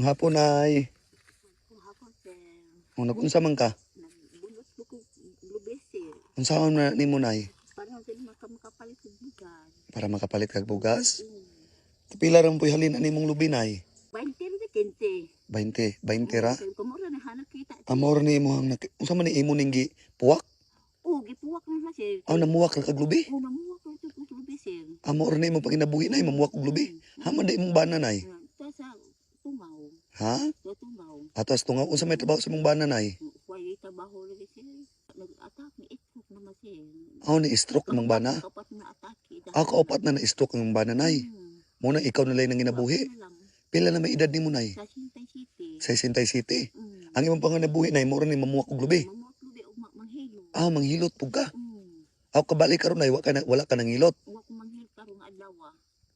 Hapon, Nay. Kung hapon, sir. O, nag-unsa man ka? Nagbunot ko kong lubi, sir. Unsaon na nimo, Nay? Para sir makapalit sa bugas. Para makapalit kag bugas? Pila ra po'y halin ani imong lubi, Nay? 20 rin 15. 20, 20 ra. Sir, kumura na hanap kita, sir. Amor ni imo ang unsa man ni imo ning gi puwak? Oo, gipuwak na na, sir. Aw, namuwak ra kag lubi. Oo, namuwak na sir kong lubi, sir. Amor ni imo panginabuhi, Nay, mamuwak og lubi. Haman di imong bana, Nay? Ta sa tungaw. Ha? Sa tungaw. Atas tungaw, unsa may trabaho sa imong bana, Nay? Huwag trabaho rin, sir. Nag-attack ni stroke naman, sir. Aw, ni stroke imong bana. Kaupat na atake. Aw, kaupat na na stroke ang imong bana, Nay. Mo na ikaw na lang nang ginabuhi. Ako na lang. Pila na may edad nimo, Nay? Sa Sintay City. Sa City. Mm. Ang imong panginabuhi, Nay, mo ra ni mamuwak og lubi. Mamuwak lubi o manghilo. Ah, manghilot pug ka. Mm. Aw, kabalik karon, Nay, wala ka nangilot. Wa ko manghilot karong adlaw.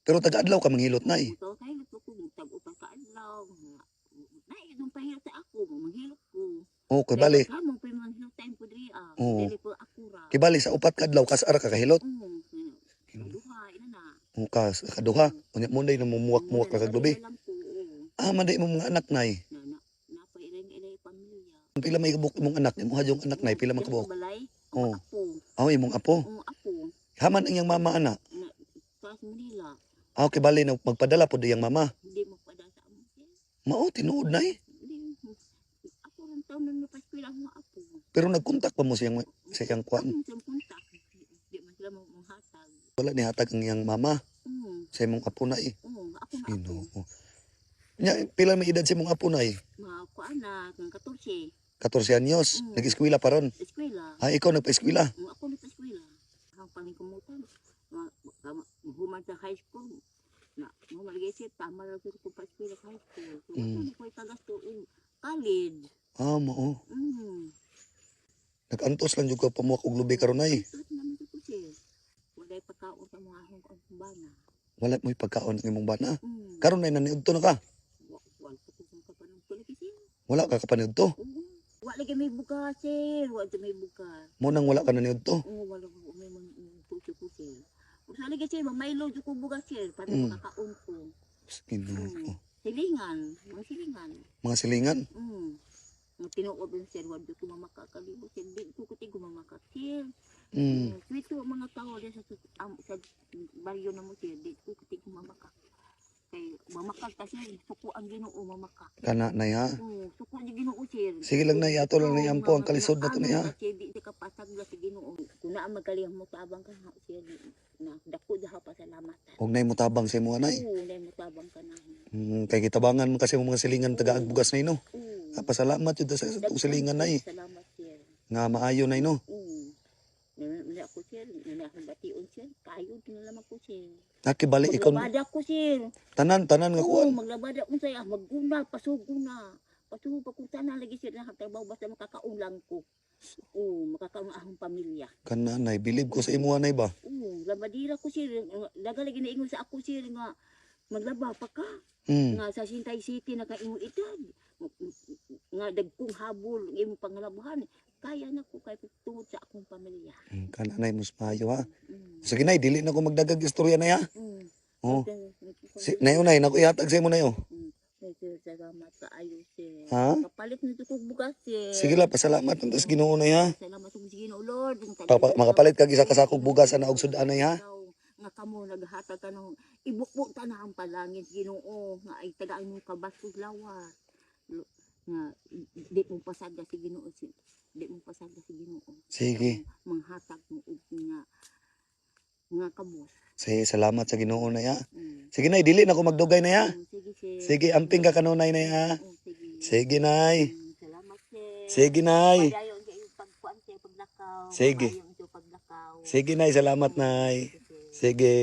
Pero taga-adlaw ka manghilot, Nay. Ito kahilot ko kung tag-upat ka adlaw. Na itong pahilot sa ako, manghilot ko. Oh, kay bali. Kamo pa manghilot time ko diri ah. Oo. Dili po ako ra. Kay bali sa upat ka adlaw kas ara ka kahilot. Duha ina na. O kas kaduha. Unya mo nay namumuwak-muwak ka kag lubi. Lang ko. Oo. Ah, manday imong mga anak, Nay. Na na napa ilang ilay pamilya. Pila may kabuk imong anak, imong hadyong anak, Nay, pila man Diri kabuok? sa balay. Oo. Ang apo. Aw, imong apo. Oo, apo. Haman ang iyang mama ana. Na sa Manila. Aw, kay bali na magpadala pod iyang mama. Hindi mo padala sa amo, sir. Mao tinuod, Nay. Hindi. Ako rin taon na napaskwela ang mga apo. Pero nagkontak pa mo sa iyang kuan. Akong siyang kontak. Di man sila manghatag. Wala ni hatag ang iyang mama sa imong apo, Nay. Oo, ako nga apo. Ginoo. Nya pila may edad sa imong apo, Nay? Mga kuan na, mga 14. 14 anyos. Nag-eskwela pa ron. Eskwela. Ah, ikaw nagpa-eskwela. Ako na eskwela. Ang paningkumutan. Human sa high school. Na, mo malagay siya, tama lang ko pa eskwela sa high school. So, ako ko kagasto in college. Ah, mao. Nag-antos lang jud ka pamuwak og lubi karon, Nay. Ito naman ko, sir. Walay pagkaon sa mga ahong ang bana. Wala mo'y pagkaon ang imong bana. Mm. Karon, Nay, naniudto na ka. Wal ko kung kapanong tuloy sir. Wala ka kapaniudto. Oo. Wa lagi may buka, sir. Wa lagi may buka. Mo nang wala ka naniudto. Oo, wala ko may mga puso ko, sir. Kung sa lagi, sir, mamaylo ko bugas, sir, para makakaon ko. Ginoo. Silingan, mga silingan. Mga silingan. Mga tinuod din, sir, wala ko mamakakalibo, sir. Di ko kuti gumamaka, sir. Sweet ang mga tao din sa baryo na mo, sir. Di ko kuti gumamaka. Kay mamakag ka, sir, suko ang Ginoo mamakak. Kana, Nay, ha. Oo, suko ang Ginoo, sir. Sige lang, Nay, ato lang nay ampo ang kalisod na to, Nay, ha. Sir, di ka pasagla sa Ginoo. Kung naa magkalihang mo tabang ka ha, sir, na dako daha pasalamat. Huwag nay motabang sa imo, Nay. Oo, nay motabang ka na. Kay gitabangan man kasi mo mga silingan tagaag bugas na ino. Oo. Ah, pasalamat jud sa itong silingan, Nay. Salamat, sir. Nga maayo na ino. Oo. Nana ako, sir, nana akong bation, sir. Kayo din na lamang ko, sir. Nakibali ikaw Maglabada ko, sir. Tanan tanan nga Oo, kuan. maglabada ko saya, magguna, pasuguna. Pasugo pa kung tanan lagi sir na trabaho basta makakaulang ko. Oo, makakaon ang akong pamilya. Kana, Nay, bilib ko sa imo, Nay, ba. Oo, labadira ko, sir. Daga lagi naingon sa ako, sir, nga maglaba pa ka. Mm. Nga sa Sintay City nakaingon edad. Nga dagkong habol ang imong pangalabuhan. Kaya na ko kay tungod sa akong pamilya. Kana, Nay, mas maayo ha. Mm. Sige, Nay, dili na ko magdagag istorya na ya. Oh. Si Nay, oh, Nay, nako ihatag sa imo na yo. Sir, salamat kaayo, sir. Ha? Kapalit nito kog bugas, sir. Sige lang, pasalamat ang tas Ginoo na ha. Salamat sa Ginoo, Lord. Ang Makapalit kag isa ka sakog bugas ana og sudan ha. Nga kamo naghatag ka ng ibukbuk ta na ang palangin Ginoo nga ay tagaan mo kabaskog lawas. Nga di mo pasagda si Ginoo di mo pasagda si Ginoo. Sige. Manghatag mo og nga nga kabos. Sige, salamat sa Ginoo na ya. Mm. Sige, Nay, dili na ko magdugay na ya. Sige, sir. Sige, amping ka kanunay na ya. Oh, sige. Sige, Nay. Salamat, sir. Sige, Nay. Padayon sa iyong pagkuan sa iyong paglakaw. Sige. Padayon sa iyong paglakaw. Sige, Nay, salamat, Nay. Sige, sir. Sige.